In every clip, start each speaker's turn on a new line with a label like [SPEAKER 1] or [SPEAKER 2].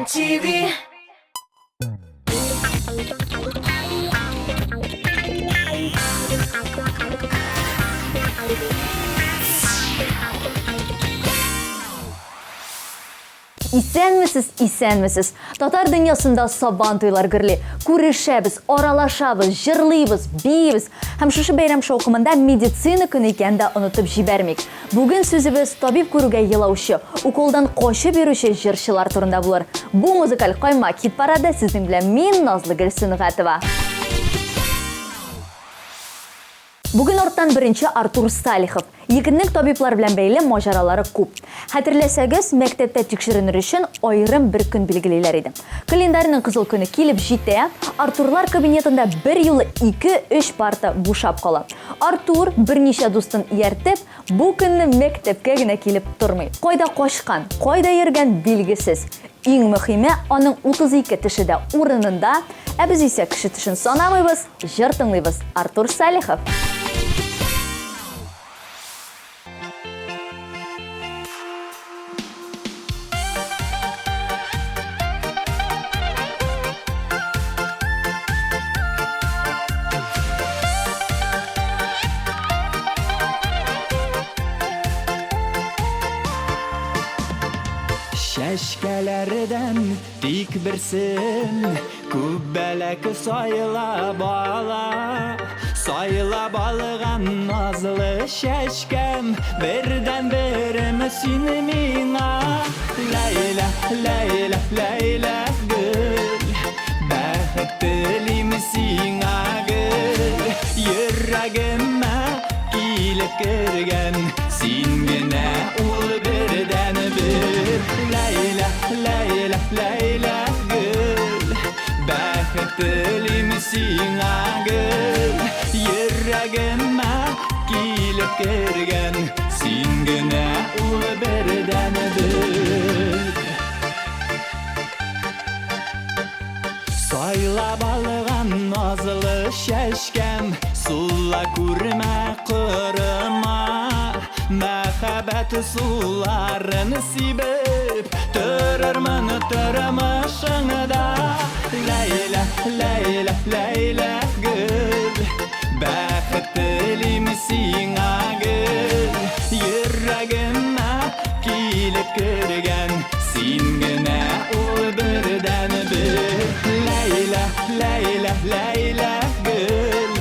[SPEAKER 1] MTV.
[SPEAKER 2] Исәнмесез, исәнмесез! Татар дөньясында Сабан туйлар гөрли. Күрешәбез, аралашабыз, җырлыйбыз, биибез. Һәм шушы бәйрәм шаукымында медицина көне икәнен дә онытып җибәрмик. Бүген сүзебез табиб күрүгә елаучы, уколдан качып йөрүче җырчылар турында булыр. Бу музыкаль каймак хит-парады сезнең белән мин, Назлыгөл Сөнгатова. Бүген арттан беренче Артур Салихов. Егетнең табиблар белән бәйле маҗаралары күп. Хәтерләсәгез, мәктәптә тикшеренер өчен аерым бер көн билгелиләр иде. Календарьның кызыл көне килеп җитә, Артурлар кабинетында берьюлы ике-өч парта бушап кала. Артур, берничә дустын ияртеп, бу көнне мәктәпкә генә килеп тормый. Кайда качкан, кайда йөргән, билгесез. Иң мөхиме, аның 32 теше дә урынында, ә без исә кеше тешен санамыйбыз, җыр тыңлыйбыз. Артур Салихов.
[SPEAKER 3] Чәчкәләрдән тик берсен Күбәләк сайлап ала. Сайлап алган назлы чәчкәм, Бердәнберем син миңа. Ләйлә, Ләйлә, Ләйлә гөл, Бәхет телим сиңа гел. Йөрәгемә килеп кергән, Син генә ул бердәнбер. Ләйлә, Ләйлә, Ләйлә гөл, Бәхет телим сиңа гел. Йөрәгемә килеп кергән, Син генә ул бердәнбер. Сайлап алган назлы чәчкәм, Сула күрмә, корыма. Мәхәббәт суларын сибеп, Торырмын тормышыңда. Ләйлә, Ләйлә, Ләйлә гөл, Бәхет телим сиңа гел. Йөрәгемә килеп кергән, Син генә ул бердәнбер. Ләйлә, Ләйлә, Ләйлә гөл,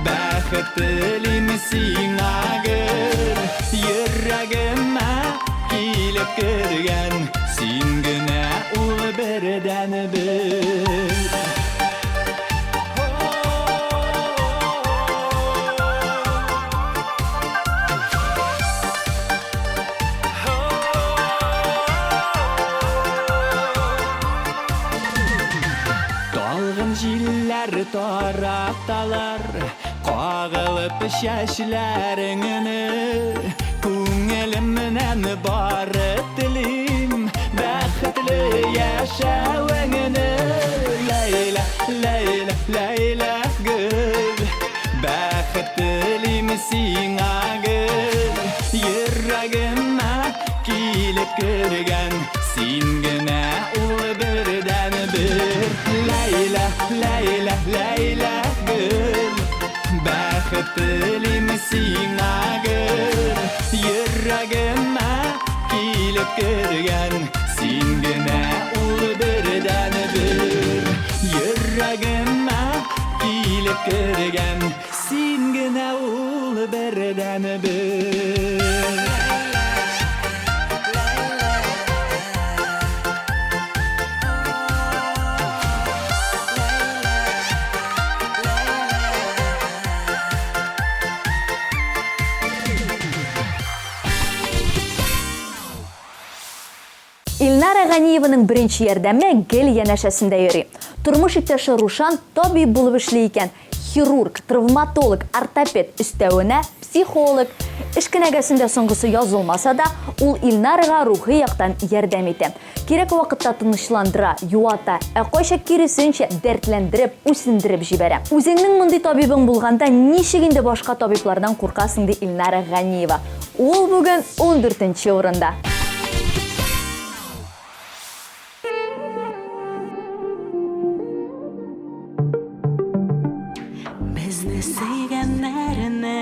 [SPEAKER 3] Бәхет телим сиңа гел. Йөрәгемә килеп кергән, Син генә ул бердәнбер. Талгын җилләр тараталар, Кагылып чәчләреңне. Күңелемнән бары телим Бәхетле яшәвеңне. Ләйлә, Ләйлә, Ләйлә гөл, Бәхет телим сиңа гел. Йөрәгемә килеп кергән, Син генә ул бердәнбер. Ләйлә, Ләйлә, Ләйлә гөл, Бәхет телим сиңа гел. Йөрәгемә килеп кергән, Син генә ул бердәнбер. Йөрәгемә килеп кергән, Син генә ул бердәнбер.
[SPEAKER 2] Илнара Ганиеваның беренче ярдәме гел янәшәсендә йөри. Тормыш иптәше Рушан табиб булып эшли икән. Хирург, травматолог, ортопед, өстәвенә, психолог. Эш кенәгәсендә соңгысы язылмаса да, ул Илнарага рухи яктан ярдәм итә. Кирәк вакытта тынычландыра, юата, ә кайчак киресенчә, дәртләндереп, үсендереп җибәрә. Үзеңнең мондый табибың булганда, ничек инде башка табиблардан куркасың, ди Илнара Ганиева. Ул бүген ундүртенче урында.
[SPEAKER 1] Сөйгәннәрне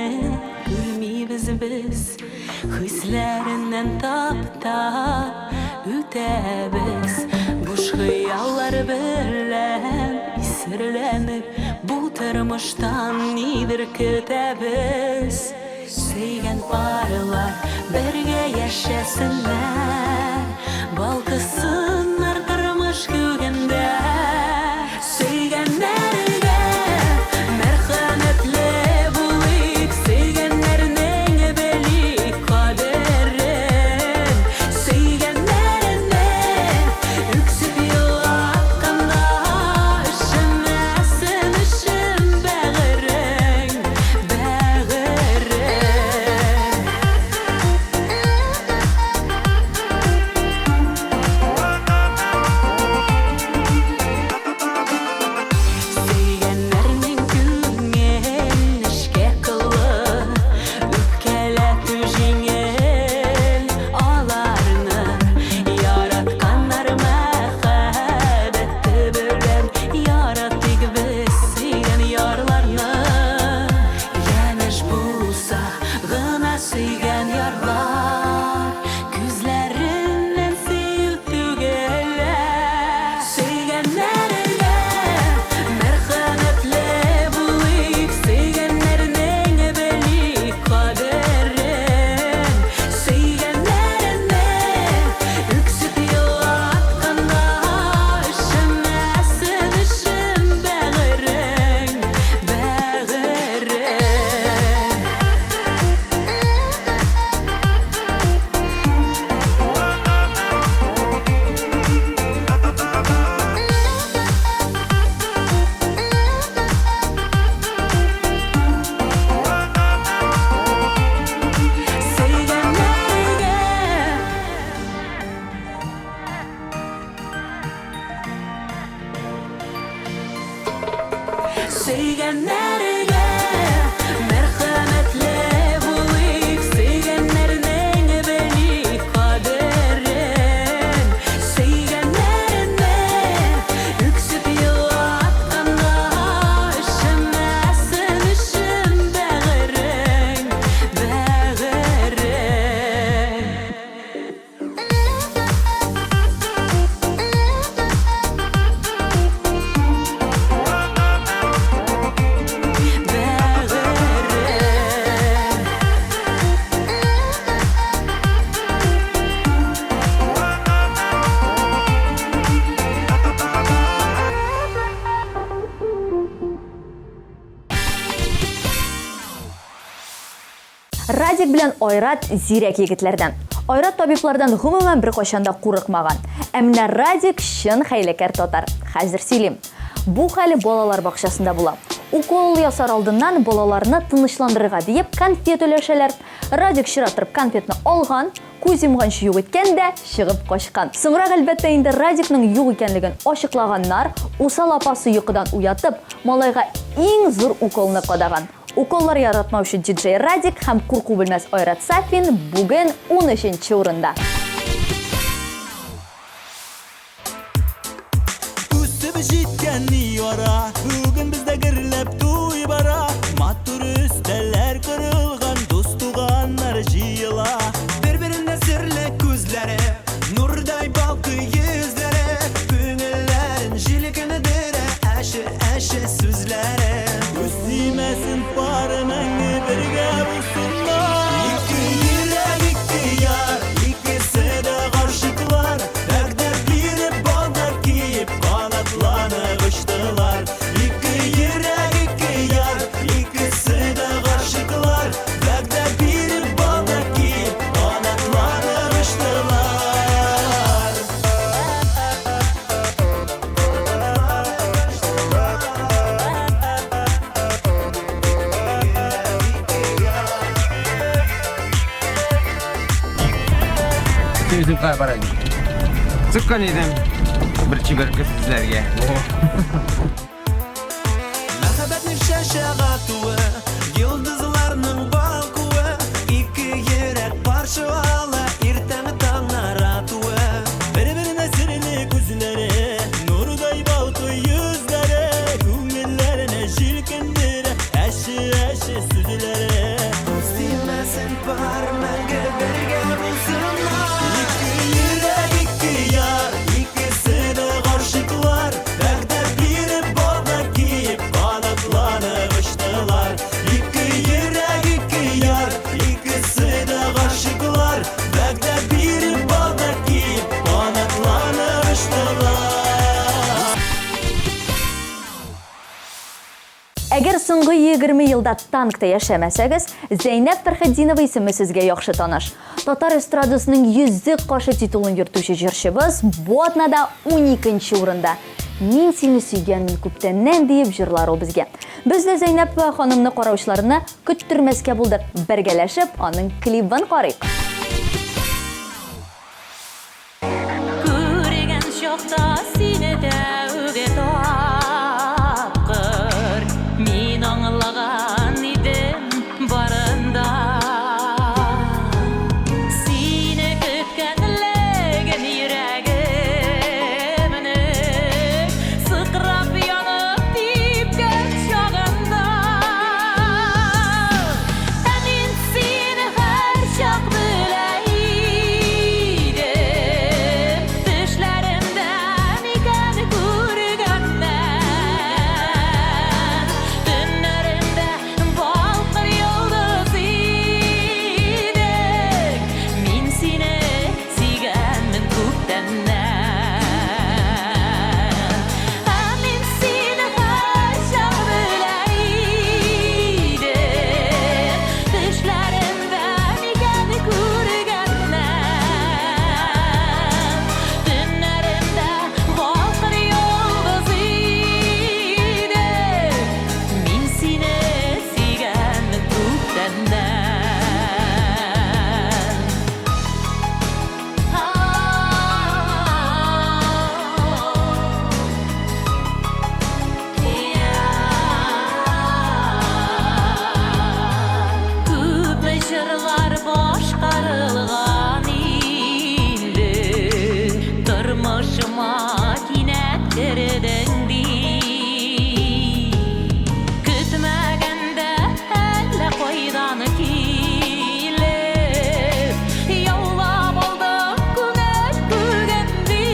[SPEAKER 1] күрмибез без, Хисләреннән таптап үтәбез. Буш хыяллар белән исерләнеп, Бу тормыштан нидер көтәбез. Сөйгән парлар бергә яшәсеннәр, Балкысыннар тормыш күгендә. Сөйгәннәргә мәрхәмәтле булыйк, Сөйгәннәрнең белик кадерен. Сөйгәннәрне үксеп елатканда, Өшемәсен өчен бәгырең, бәгырең. Сөйгәннәрнең күңел нечкә кылы, Үпкәләтү җиңел аларны. Яратканнар мәхәббәте белән, Яратыйк без сөйгән ярларны. Янәш булса гына сөйгән ярлар, Күзләреннән сөю түгелә. Сөйгәннәргә мәрхәмәтле булыйк, Сөйгәннәрнең белик кадерен. Сөйгәннәрне үксеп елатканда, Өшемәсен өчен бәгырең, бәгырең. Сөйгәннәргә Сөйгәннәргә мәрхәмәтле булыйк, Сөйгәннәрнең белик кадерен. Сөйгәннәрне үксеп елатканда, Өшемәсен өчен бәгырең, бәгырең. Бәгырем.
[SPEAKER 2] Радик белән Айрат зирәк егетләрдән. Айрат табиблардан гомумән беркайчан да курыкмаган. Ә менә Радик чын хәйләкәр татар. Хәзер сөйлим. Бу хәл балалар бакчасында була. Укол ясар алдыннан балаларны тынычландырырга диеп конфет өләшәләр. Радик чират торып конфетны алган, күз йомганчы юк иткән дә чыгып качкан. Соңрак, әлбәттә инде, Радикның юк икәнлеген ачыклаганнар, усал апасы йокыдан уятып, малайга иң зур уколны кадаган. Уколлар яратмаучы диджей Радик һәм курку белмәс Айрат Сафин бүген унөченче урында.
[SPEAKER 3] Үсеп җиткән ни ара, бүген бездә гөрләп туй бара. Матур өстәлләр корылган, дус туганнар җыела.
[SPEAKER 4] Бер-беренә серле күзләре, нурдай балкый йөзләре, күңелләрен җилкендерә әче-әче сүзләре.
[SPEAKER 3] Күз тимәсен пары мәңге бергә булсыннар. Ике йөрәк, ике яр, икесе дә гашыйклар. Вәгъдә биреп, балдар киеп, канатланып очтылар. Ике йөрәк, ике яр, икесе дә гашыйклар. Вәгъдә биреп, балдар киеп, канатланып очтылар.
[SPEAKER 5] Үзем кая бара идем? Чыккан идем бер чибәр кыз эзләргә.
[SPEAKER 4] Мәхәббәтнең чәчәк атуы, йолдызларның балкуы, ике йөрәк каршы ала иртәнге таңнар атуы.
[SPEAKER 3] Бер-беренә серле күзләре, нурдай балкый йөзләре, күңелләрне җилкендерә әче
[SPEAKER 2] соңгы 20 елда танкта яшәмәсәгез, Зәйнәб Фәрхетдинова исеме сезгә яхшы таныш. Татар эстрадасының йөзек кашы титулын йөртүче җырчыбыз бу атнада уникенче урында. Мин сине сөйгәнмен күптәннән диеп җырлар ул безгә. Без дә Зәйнәб ханымны караучыларны көттермәскә булдык, бергәләшеп аның клибын карыйк.
[SPEAKER 1] Күргән чакта сине тәүге тапкыр Мин аңлаган идем барын да. Сине көткәнлеген йөрәгемнең Сыкрап янып типкән чагында. Ә мин сине һәрчак белә идем, Төшләремдә микән күргәннән. Төннәремдә балкыр йолдыз идең, Мин сине сөйгәнмен күптәннән. Ә мин сине һәрчак белә идем, Төшләремдә микән күргәннән. Төннәремдә балкыр йолдыз идең, Мин сине сөйгәнмен күптәннән. Күпме җырлар башкарылган инде, Тормышыма кинәт кердең дип. Көтмәгәндә әллә кайдан килеп, Яулап алдың күңел күген дип.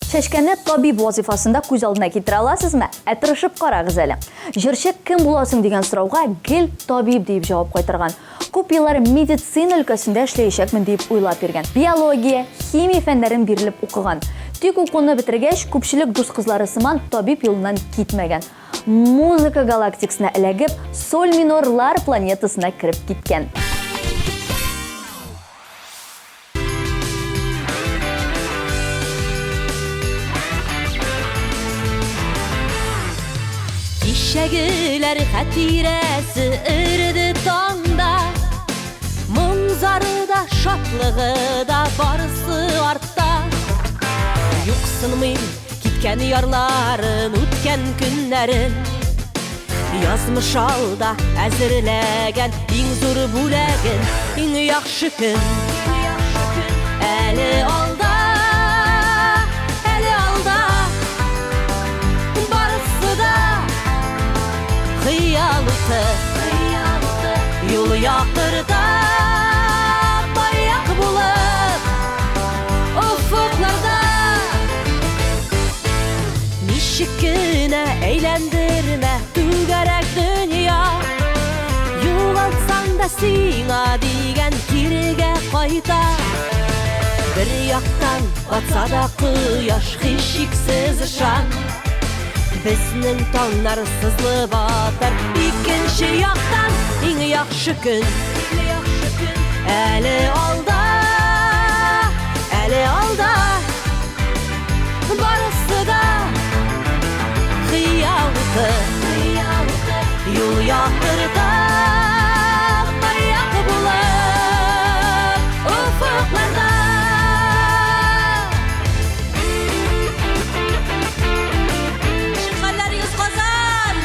[SPEAKER 2] Чәчкәне табиб вазыйфасында күз алдына китерә аласызмы? Ә тырышып карагыз әле. Җырчы кем буласың дигән сорауга гел табиб диеп җавап кайтарган. Күп еллар медицина өлкәсендә эшләячәкмен диеп уйлап йөргән. Биология, химия фәннәрен бирелеп укыган. Тик укуны бетергәч, күпчелек дус кызлары сыман табиб юлыннан китмәгән. Музыка галактикасына эләгеп, соль минорлар планетасына кереп киткән.
[SPEAKER 1] Кичәгеләр хатирәсе эреде таңда. Моң-зары да, шатлыгы да барысы артта. Юксынмыйм киткән ярларын, үткән көннәрен. Язмыш алда әзерләгән иң зур бүләген, иң яхшы көн. Әле алда, әле алда, барысы да хыял уты. Юл яктырта маяк булып офыкларда. Ничек кенә әйләндермә түгәрәк дөнья, Югалтсаң да сиңа дигән кирегә кайта. Бер яктан батса да кояш, һичшиксез ышан, Безнең таңнар сызылып атар икенче яктан. Иң яхшы көн әле алда, әле алда, барысы да хыял уты. Юл яктырта маяк булып офыкларда. Хәлләрегез, Казан!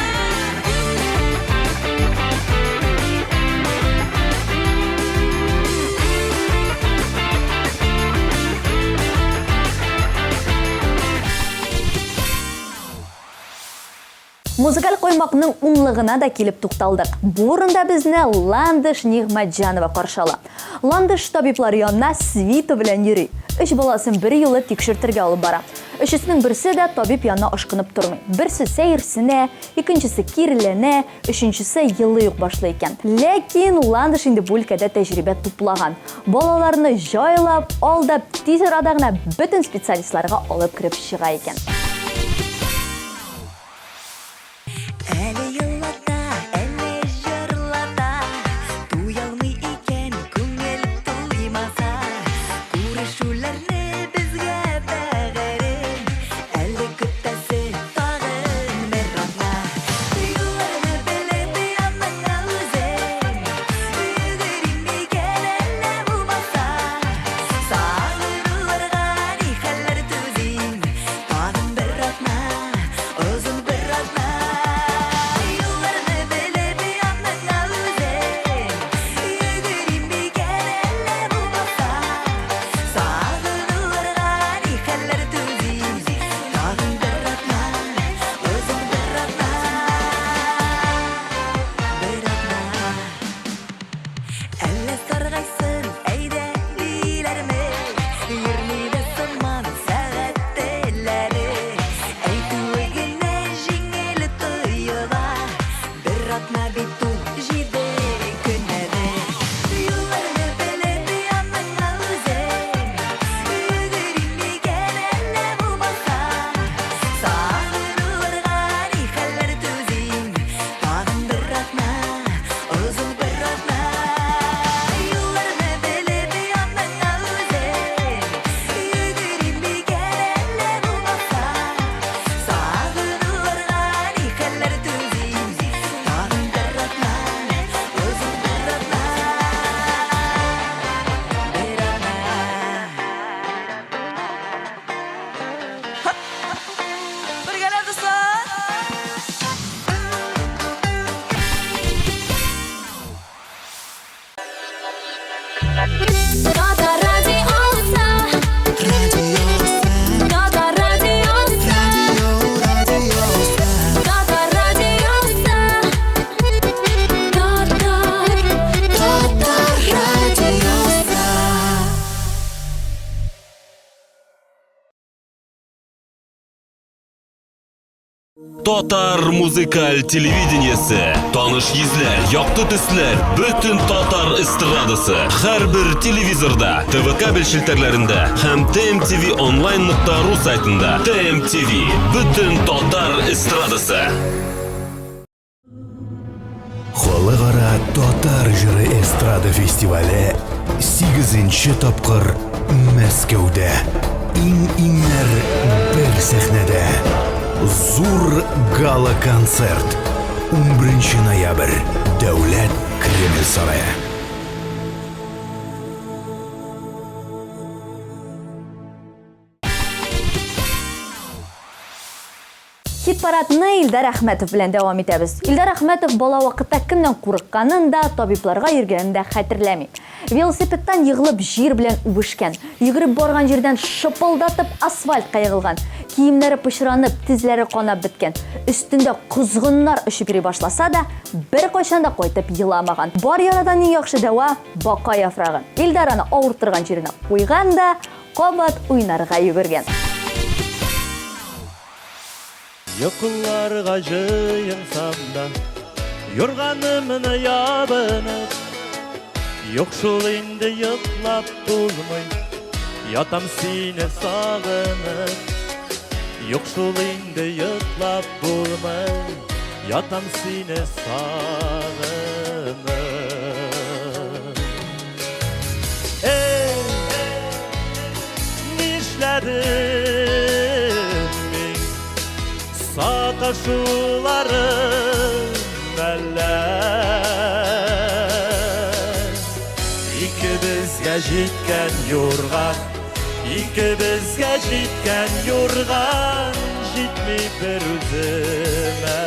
[SPEAKER 2] Музыкаль коймакның унлыгына да килеп тукталдык. Бу урында безне Ландыш Нигъмәтҗанова каршы ала. Ландыш табиблар янына свита белән йөри. Өч баласын берьюлы тикшертергә алып бара. Өчесенең берсе дә табиб янына ашкынып тормый. Берсе сәерсенә, икенчесе киреләнә, өченчесе елый ук башлый икән. Ләкин Ландыш инде бу өлкәдә тәҗрибә туплаган. Балаларны җайлап, алдап, тиз арада гына бөтен специалистларга алып кереп чыга икән.
[SPEAKER 6] Әле елата, әле җырлата, Туялмый икән күңел туймаса. Күрешүләрне безгә бәгырем, Әле көтәсе тагын бер атна. Юлларны белеп яныңа үзем Йөгерим микән әллә булмаса. Сагынуларга ни хәлләр түзим, Тагын бер атна, озын бер атна. Юлларны белеп яныңа үзем Йөгерим микән әллә булмаса. Сагынуларга ни хәлләр түзим, Тагын бер атна, озын бер атна. Бер атна. Әллә саргайсын, әйдә, диләрме? Йөрми дә сыман сәгать телләре. Әйтүе генә җиңел тоела. Бер атна бит ул җиде көн әле. Юлларны белеп яныңа үзем Йөгерим микән әллә булмаса. Сагынуларга ни хәлләр түзим, Тагын бер атна, озын бер атна. Юлларны белеп яныңа үзем Йөгерим микән әллә булмаса. Сагынуларга ни хәлләр түзим, Тагын бер атна, озын бер атна. Бер атна.
[SPEAKER 1] Бергәләп, дуслар!
[SPEAKER 7] Татар радиосы. Татар радиосы. Татар радиосы. Татар, Татар радиосы.
[SPEAKER 8] Татар музыкаль телевидениесе. Таныш йөзләр, якты төсләр, бөтен татар эстрадасы. Һәрбер телевизорда, ТВ кабель челтәрләрендә һәм TMTV онлайн.ру сайтында. TMTV. Бөтен татар эстрадасы.
[SPEAKER 9] Халыкара татар җыры эстрада фестивале 8 тапкыр Мәскәүдә. Иң-иңнәр бер сәхнәдә. Зур гала-концерт. 11 ноябрь. Дәүләт Кремль сарае.
[SPEAKER 2] Хит-парадны Илдар Әхмәтов белән дәвам итәбез. Илдар Әхмәтов бала вакытта кемнән курыкканын да, табибларга йөргәнен дә хәтерләми. Велосипедтан егылып җир белән үбешкән, йөгереп барган җирдән шыпылдатып асфальтка егылган, киемнәре пычранып, тезләре канап беткән, өстендә козгыннар очып йөри башласа да, беркайчан да кайтып еламаган. Бар ярадан иң яхшы дәва бака яфрагы. Илдар аны авырттырган җиренә куйган да, кабат уйнарга йөгергән.
[SPEAKER 3] Йокыларга җыенсам да, юрганымны ябынып, Юк шул инде йоклап булмый, ятам сине сагынып. Юк шул инде йоклап булмый, ятам сине сагынып. Эй, нишләдем мин? Саташуларым әллә? Икебезгә җиткән юрган, икебезгә җиткән юрган җитми бер үземә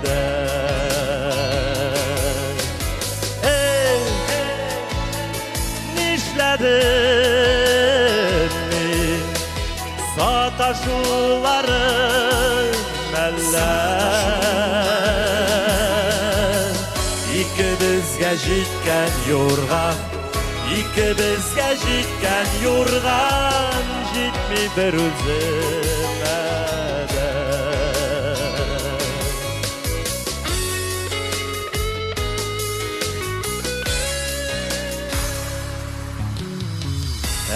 [SPEAKER 3] дә. Эй, нишләдем мин? Саташуларым әллә? Икебезгә җиткән юрган, Икебезгә җиткән юрган җитми бер үземә дә.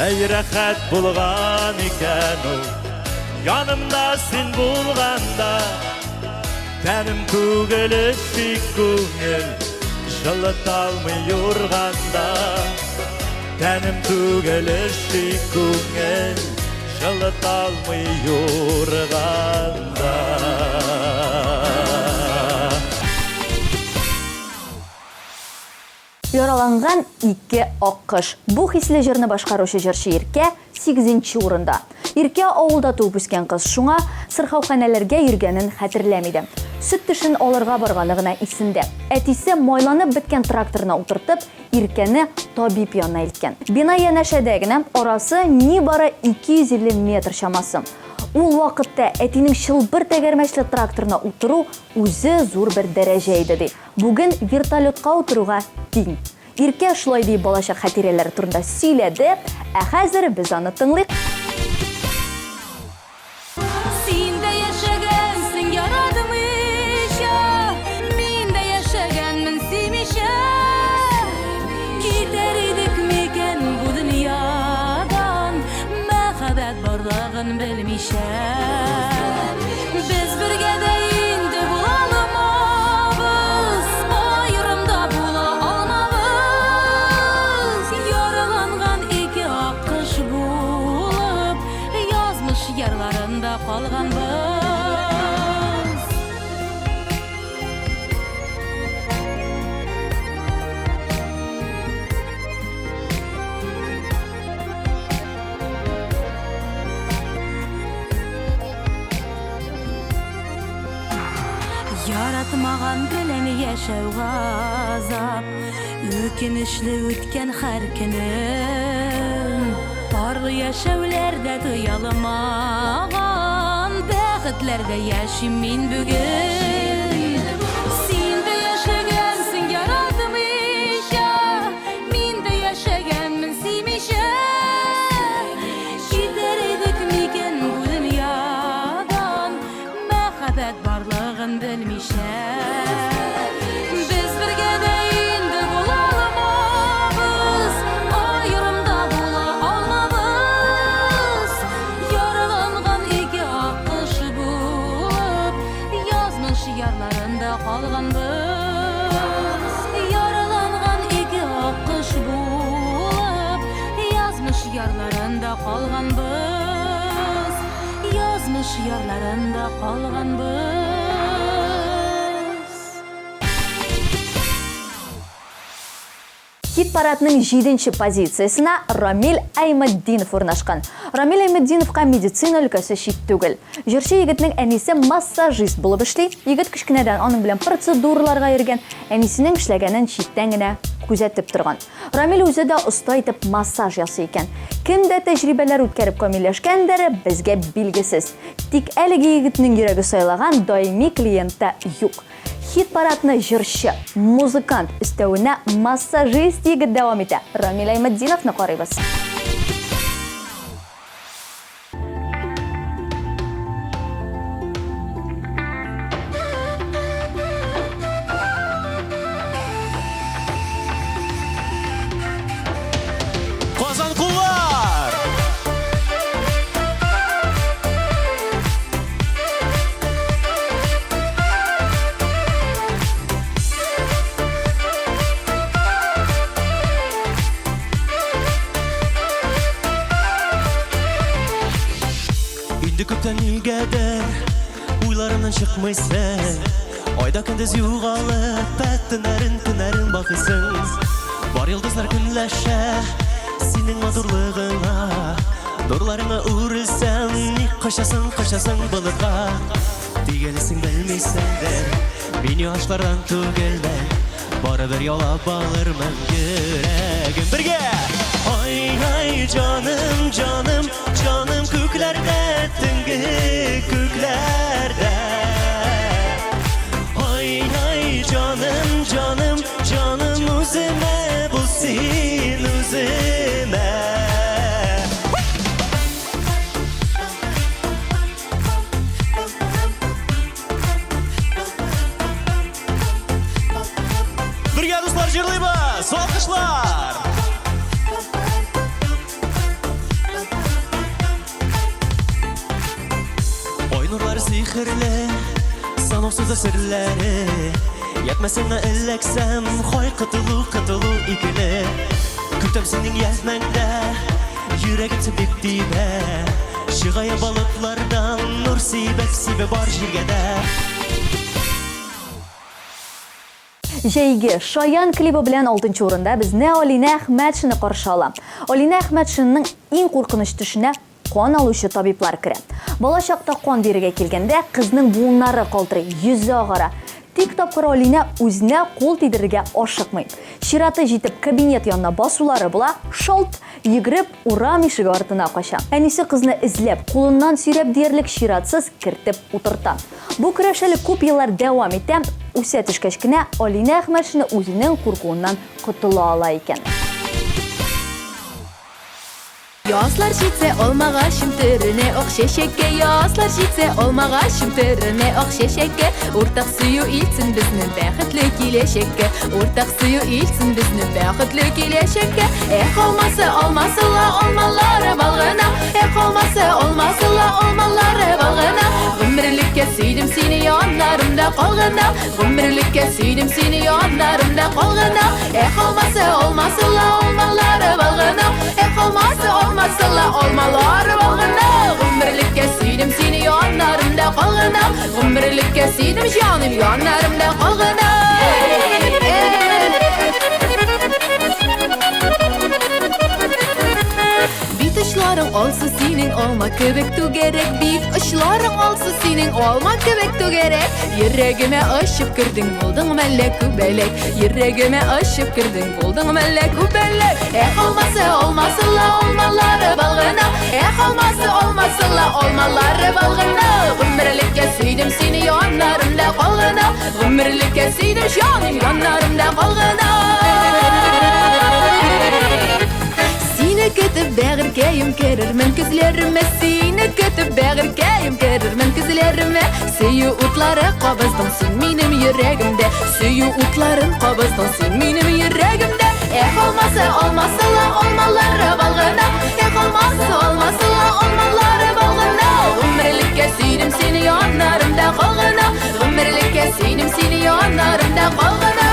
[SPEAKER 3] Әй рәхәт булган икән ул, янымда син булганда. Тәнем түгел өши күңел, җылыта алмый юрганда. Тәнем түгел өши күңел, җылыта алмый юрганда.
[SPEAKER 2] Яраланган ике аккош. Бу хисле җырны башкаручы җырчы Иркә сигезенче урында. Иркә авылда туып үскән кыз, шуңа сырхауханәләргә йөргәнен хәтерләми дә. Сөт тешен алырга барганы гына исендә. Әтисе майланып беткән тракторына утыртып, Иркәне табиб янына илткән. Бина янәшәдә генә, арасы нибары 250 метр чамасы. Ул вакытта әтинең чылбыр тәгәрмәчле тракторына утыру үзе зур бер дәрәҗә иде, ди. Бүген вертолетка утыруга тиң. Иркә шулай диеп балачак хатирәләре турында сөйләде, ә хәзер без аны тыңлыйк.
[SPEAKER 7] Син дә яшәгәнсең яратмыйча, мин дә яшәгәнмен сөймичә. Китәр идек микән бу дөньядан, мәхәббәт барлыгын белмичә. Без бергә дә инде була алмабыз, аерым да була алмабыз. Яраланган ике аккош булып, язмыш ярларында калганбыз. Яратмаган белән яшәү газап, Үкенечле үткән һәр көнем. Парлы яшәүләрдә тоялмаган Бәхетләрдә яшим мин бүген. Син дә яшәгәнсең яратмыйча, мин дә яшәгәнмен сөймичә. Китәр идек микән бу дөньядан, мәхәббәт барлыгын белмичә. Без бергә дә инде була алмабыз, аерым да була алмабыз. Яраланган ике аккош булып, язмыш ярларында калганбыз. Яраланган ике аккош булып, язмыш ярларында калганбыз. Язмыш ярларында калганбыз.
[SPEAKER 2] Хит-парадның җиденче позициясенә Рамил Айметдинов урнашкан. Рамил Айметдиновка медицина өлкәсе чит түгел. Җырчы егетнең әнисе массажист булып эшли. Егет кечкенәдән аның белән процедураларга йөргән, әнисенең эшләгәнен читтән генә күзәтеп торган. Рамил үзе дә оста итеп массаж ясый икән. Кемдә тәҗрибәләр үткәреп камилләшкәндер, безгә билгесез. Тик әлеге егетнең йөрәге сайлаган даими клиент та юк. Хит-парадны җырчы, музыкант, өстәвенә массажист егет дәвам итә. Рамил Айметдиновны карыйбыз.
[SPEAKER 4] Казан куллар! Инде күптән нигәдер уйларымнан чыкмыйсың. Айда көндез югалып, ә төннәрен төннәрен бакыйсың. Бар йолдызлар көнләшә синең матурлыгыңа. Нурларыңа үрелсәм, ник качасың, качасың болытка? Тик әле син белмисеңдер, мин яшлардан түгелмен. Барыбер яулап алырмын йөрәгем. Бергә! Ай-ай, җаным, җаным, җаным күкләрдә, төнге күкләрдә. Ай-ай, җаным, җаным, җаным үземә бул син үземә. сихерле, санаусыз серләре. Ятмасыңа эләксәм, хай котылу, котылу икеле. Көтәм синең язмаңда, йөрәгем сибеп тибә. Чыгая балыклардан нур сибеп, сибә бар җиргә дә.
[SPEAKER 2] Җәйге Шаян клибы белән алтынчы урында безне Алинә Әхмәтшина каршы ала. Алинә Әхмәтшинаның иң куркыныч төшенә кан алучы табиблар керә. Бала чакта кан бирергә килгәндә, кызның буыннары калтырый, йөзе агара. Тик тапкыр Алинә үзенә кул тидерергә ашыкмый. Чираты җитеп кабинет янына басулары була, шалт, йөгереп урам ишеге артына кача. Әнисе кызны эзләп, кулыннан сөйрәп диярлек чиратсыз кертеп утырта. Бу көрәш әле күп еллар дәвам итә. Үсә төшкәч кенә Алинә Әхмәтшина үзенең куркуыннан котыла ала икән.
[SPEAKER 7] Язлар җитсә, алмагачым төренә ак чәчәккә. Язлар җитсә, алмагачым төренә ак чәчәккә. Уртак сөю илтсен безне бәхетле киләчәккә. Уртак сөю илтсен безне бәхетле киләчәккә. Эх, алмасы, алмасы ла, алмалары бал гына. Эх, алмасы, алмасы ла, алмалары бал гына. Гомерлеккә сөйдем сине, яннарымда кал гына. Гомерлеккә сөйдем сине, яннарымда кал гына. Эх, алмасы, алмасы ла, алмалары бал гына. Эх, алмасы, алмасы ла, алмалары бал гына. Гомерлеккә сөйдем сине, яннарымда кал гына. Гомерлеккә сөйдем, җаным, яннарымда кал гына. Бит очларың алсу синең алма кебек түгәрәк. Бит очларың алсу синең алма кебек түгәрәк. Йөрәгемә очып кердең, булдың мәллә күбәләк. Йөрәгемә очып кердең, булдың мәллә күбәләк. Эх, алмасы, алмасы ла, алмалары бал гына. Эх, алмасы, алмасы ла, алмалары бал гына. Гомерлеккә сөйдем сине, яннарымда кал гына. Гомерлеккә сөйдем, җаным, яннарымда кал гына. Сине көтеп бәгырькәем керермен көзләремә. Сине көтеп бәгырькәем керермен көзләремә. Сөю утлары кабыздың син минем йөрәгемдә. Сөю утларын кабыздың син минем йөрәгемдә. Эх, алмасы, алмасы ла, алмалары бал гына. Эх, алмасы, алмасы ла, алмалары бал гына. Гомерлеккә сөйдем сине, яннарымда кал гына. Гомерлеккә сөйдем сине, яннарымда кал гына.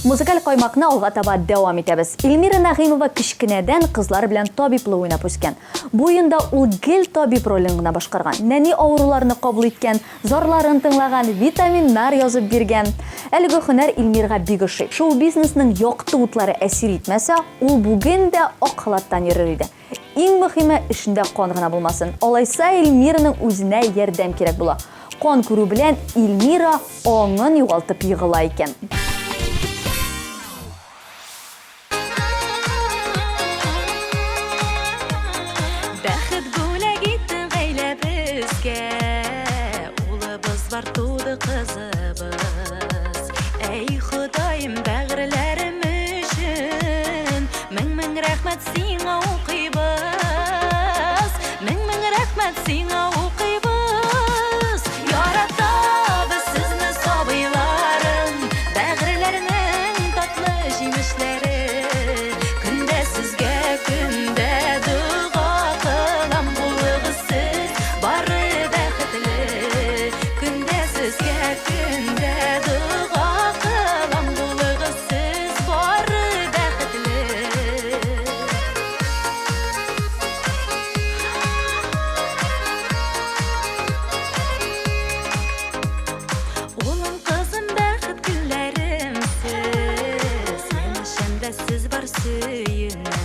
[SPEAKER 2] Музыкаль каймакны алга таба дәвам итәбез. Эльмира Нәгыймова кечкенәдән кызлар белән табиблы уйнап үскән. Бу уенда ул гел табиб ролен генә башкарган. Нәни авыруларны кабул иткән, зарларын тыңлаган, витаминнар язып биргән. Әлеге һөнәр Эльмирга бик ошый. Шоу-бизнесның якты утлары әсир итмәсә, ул бүген дә ак халаттан йөрер иде. Иң мөһиме, эшендә кан гына булмасын. Алайса Эльмираның үзенә ярдәм кирәк була. Кан күрү белән Эльмира аңын югалтып егыла икән.
[SPEAKER 7] Бәхет бүләк иттең гаиләбезгә. Улыбыз бар, туды кызыбыз. Әй, Ходаем, бәгырьләрем өчен мең-мең рәхмәт сиңа укыйбыз. Мең-мең рәхмәт сиңа укыйбыз. Яратабыз сезне, сабыйларым, бәгырьләрнең татлы җимешләре. Көндә сезгә, көндә дога кылам, булыгыз сез бары бәхетле. Көндә сезгә, көндә дога кылам, булыгыз сез бары бәхетле. Улым, кызым, бәхет гөлләрем сез. Янәшәмдә сез бар, сөенәм.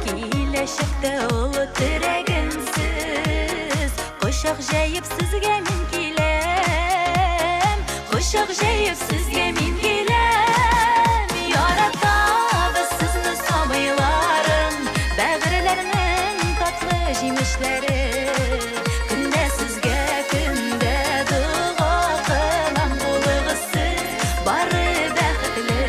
[SPEAKER 7] Киләчәктә олы терәгем сез. Кочак җәеп сезгә мин киләм. Кочак җәеп сезгә мин киләм. Яратабыз сезне, сабыйларым, бәгырьләрнең татлы җимешләре. Көндә сезгә, көндә дога кылам, булыгыз сез бары бәхетле.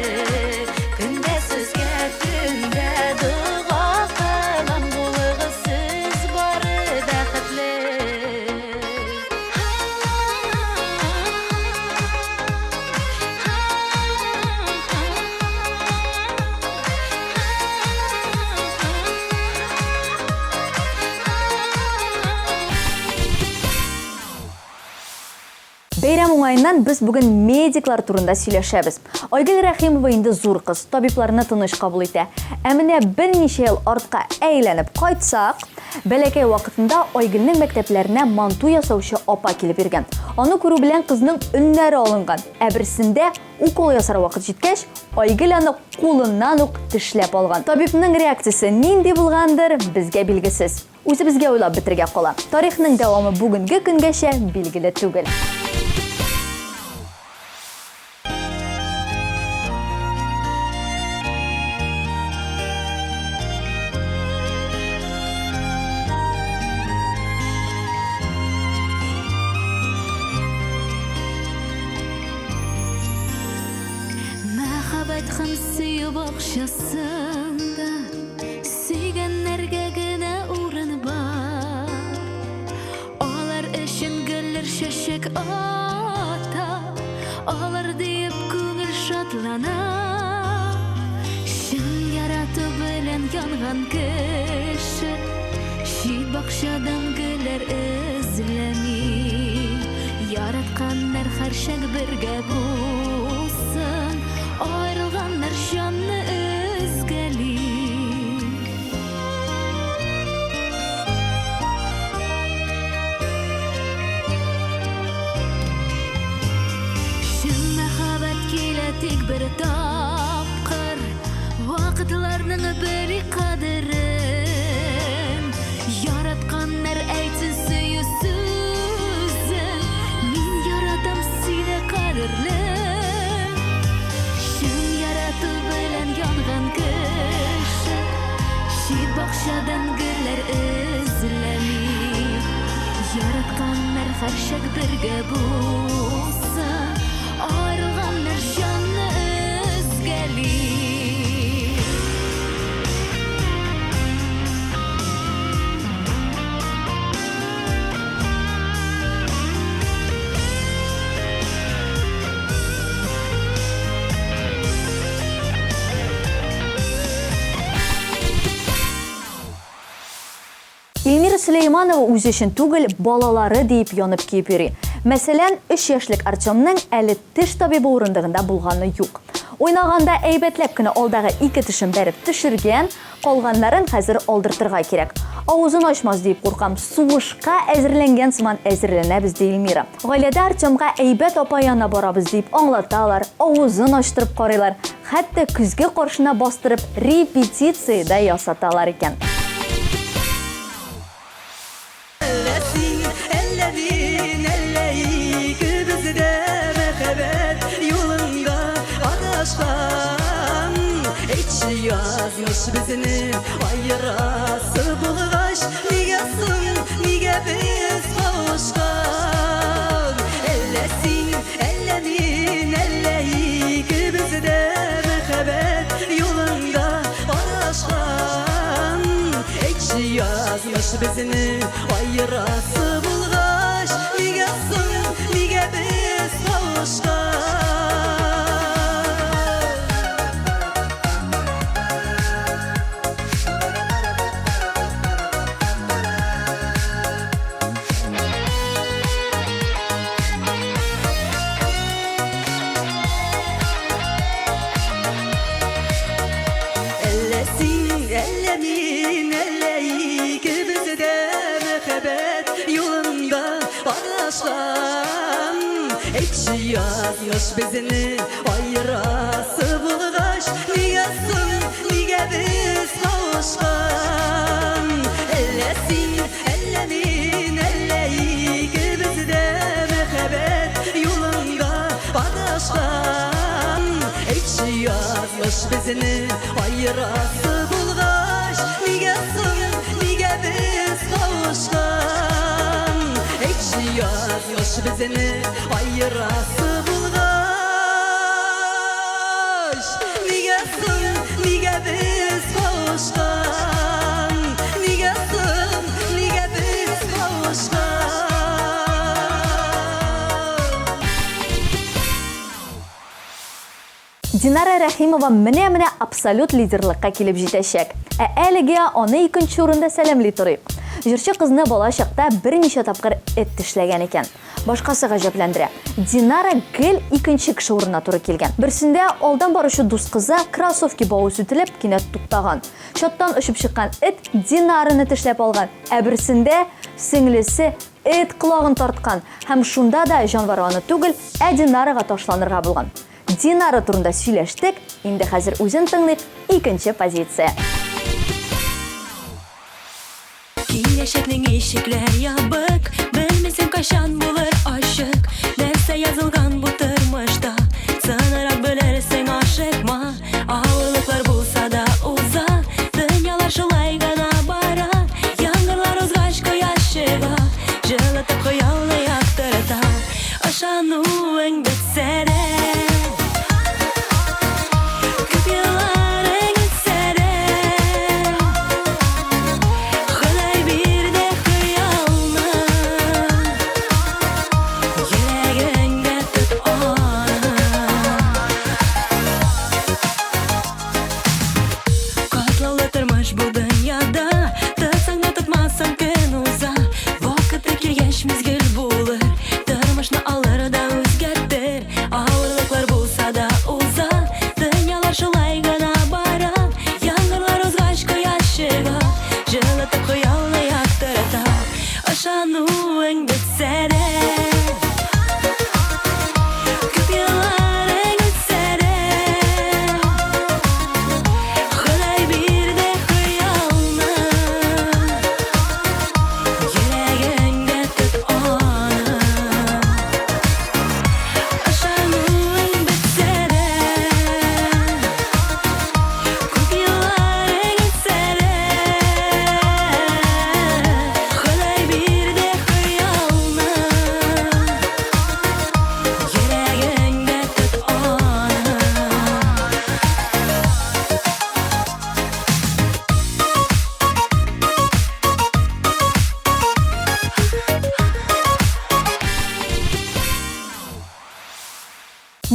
[SPEAKER 7] Көндә сезгә, көндә дога кылам, булыгыз сез бары бәхетле.
[SPEAKER 2] Бәйрәм уңаеннан без бүген медиклар турында сөйләшәбез. Айгөл Рәхимова инде зур кыз, табибларны тыныч кабул итә. Ә менә берничә ел артка әйләнеп кайтсак, бәләкәй вакытында Айгөлнең мәктәпләренә манту ясаучы апа килеп йөргән. Аны күрү белән кызның өннәре алынган. Ә берсендә укол ясар вакыт җиткәч, Айгөл аны кулыннан ук тешләп алган. Табибның реакциясе нинди булгандыр, безгә билгесез. Үзебезгә уйлап бетерергә кала. Тарихның дәвамы бүгенге көнгәчә билгеле түгел.
[SPEAKER 1] Мәхәббәт һәм сөю бакчасында Сөйгәннәргә генә урын бар. Алар өчен гөлләр чәчәк ата, Алар диеп күңел шатлана. Чын ярату белән янган кеше Чит бакчадан гөлләр эзләми. Яратканнар һәрчак бергә булсын, Аерылганнар җанны өзгәли. Чын мәхәббәт килә тик бер тапкыр, Вакытларның бели кадерен. Яратканнар әйтсен сөю сүзен, Мин яратам сине, кадерлем. Чын ярату белән янган кеше Чит бакчадан гөлләр эзләми. Яратканнар һәрчак бергә булсын, Аерылганнар җанны өзгәли.
[SPEAKER 2] Эльмира Сөләйманова үзе өчен түгел, балалары диеп янып-көеп йөри. Мәсәлән, өч яшьлек Артемның әле теш табибы урындыгында булганы юк. Уйнаганда әйбәтләп кенә алдагы ике тешен бәреп төшергән, калганнарын хәзер алдыртырга кирәк. Авызын ачмас диеп куркам, сугышка әзерләнгән сыман әзерләнәбез, ди Эльмира. Гаиләдә Артемга әйбәт апа янына барабыз диеп аңлаталар, авызын ачтырып карыйлар. Хәтта көзге каршына бастырып репетиция дә ясаталар икән.
[SPEAKER 3] Әллә син, әллә мин, әллә икебез дә мәхәббәт юлында адашкан. Әйтче, язмыш безне аерасы булгач, нигә соң, нигә без кавышкан? Әллә син, Әллә мин, әллә икебез дә мәхәббәт юлында адашкан. Әйтче, язмыш безне аерасы булгач, нигә соң, нигә без кавышкан? Әллә син, әллә мин, әллә икебез дә мәхәббәт юлында адашкан. Әйтче, язмыш безне аерасы булгач, нигә соң, нигә без кавышкан? Әллә син, Әллә мин, әллә икебез дә мәхәббәт юлында адашкан. Әйтче, язмыш безне аерасы булгач, нигә соң, нигә без кавышкан? Әйтче, язмыш безне аерасы булгач, нигә соң, нигә без кавышкан? Нигә соң, нигә без кавышкан?
[SPEAKER 2] Динара Рәхимова менә-менә абсолют лидерлыкка килеп җитәчәк. Ә әлегә аны икенче урында сәламли торыйк. Җырчы кызны бала чакта берничә тапкыр эт тешләгән икән. Башкасы гаҗәпләндерә. Динара гел икенче кеше урынына туры килгән. Берсендә алдан баручы дус кызы кроссовки бавы сүтелеп, кинәт туктаган. Чаттан очып чыккан эт Динараны тешләп алган, ә берсендә сеңлесе эт колагын тарткан һәм шунда да җанвар аны түгел, ә Динарага ташланырга булган. Динара турында сөйләштек, инде хәзер үзен тыңлыйк, икенче позиция.
[SPEAKER 6] Киләчәкнең ишекләр ябык, Белмисең кайчан булыр ачык. Нәрсә язылган бу тормышта, Сынырак белерсең, ашыкма. Авырлыклар булса да уза, Дөньялар шулай гына бара. Яңгырлар узгач кояш чыга, Җылытып хыялны яктырта. Ышануың бетсә дә, Күп елларың үтсә дә, Ходай бирде хыялны, Йөрәгеңдә тот аны. Катлаулы тормыш бу дөньяда, Тотсаң да тотмасаң көн уза. Вакыты килгәч мизгел булыр, Тормышны алыр да үзгәртер. Авырлыклар булса да уза, Дөньялар шулай гына бара. Яңгырлар узгач кояш чыга, Җылытып хыялны яктырта. Ышануың бетсә дә, Күп елларың үтсә дә, Ходай бирде хыялны, Йөрәгеңдә тот аны. Ышануың бетсә дә, Күп елларың үтсә дә, Ходай бирде хыялны, Йөрәгеңдә тот аны.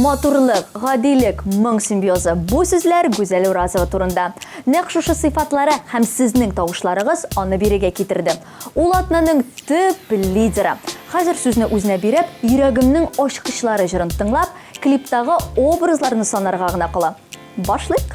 [SPEAKER 2] Матурлык, гадилек, моң симбиозы. Бу сүзләр Гүзәл Уразова турында. Нәкъ шушы сыйфатлары һәм сезнең тавышларыгыз аны бирегә китерде. Ул атнаның төп лидеры. Хәзер сүзне үзенә биреп, Йөрәгемнең ачкычлары җырын тыңлап, клиптагы образларны санарга гына кала. Башлыйк!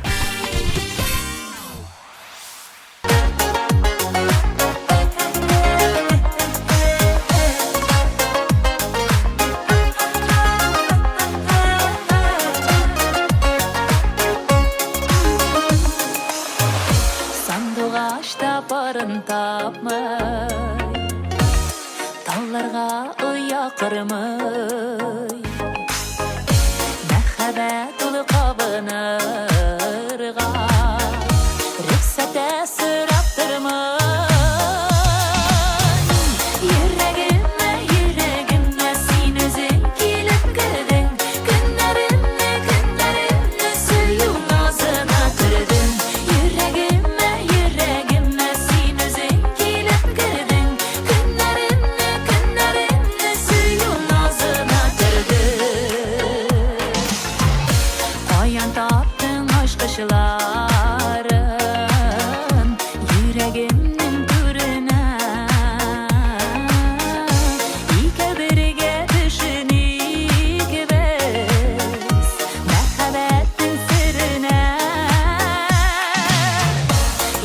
[SPEAKER 1] Сандугач та парын тапмый, Талларга оя кормый. Мәхәббәт улы кабынырга Рөхсәт тә сорап тормый. Йөрәгемә, йөрәгемә син үзең килеп кердең. Көннәремне, көннәремне сөю назына төрдең. Йөрәгемә, йөрәгемә син үзең килеп кердең. Көннәремне, көннәремне сөю назына төрдең. Каян таптың ачкычларын йөрәгемнең түренә? Икәү бергә төшеник без мәхәббәтнең серенә.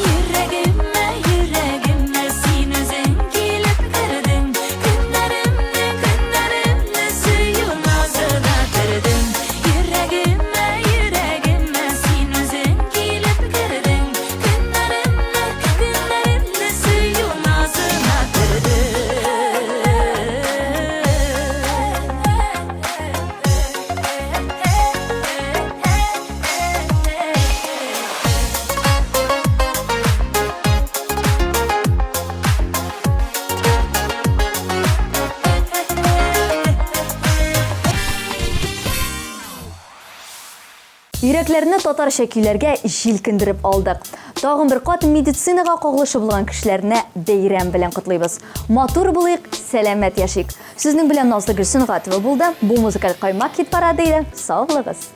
[SPEAKER 1] Йөрәгемә, йөрәгемә син үзең килеп кердең. Көннәремне, көннәремне сөю назына төрдең. Йөрәгемә, йөрәгемә син үзең килеп кердең. Көннәремне, көннәремне сөю назына төрдең.
[SPEAKER 2] Йөрәкләрне татарча көйләргә җилкендереп алдык. Тагын бер кат медицинага кагылышы булган кешеләрне бәйрәм белән котлыйбыз. Матур булыйк, сәламәт яшик. Сезнең белән Назлы Гөлсөнгатова булды. Бу музыкаль каймак хит парады иде. Сау булыгыз.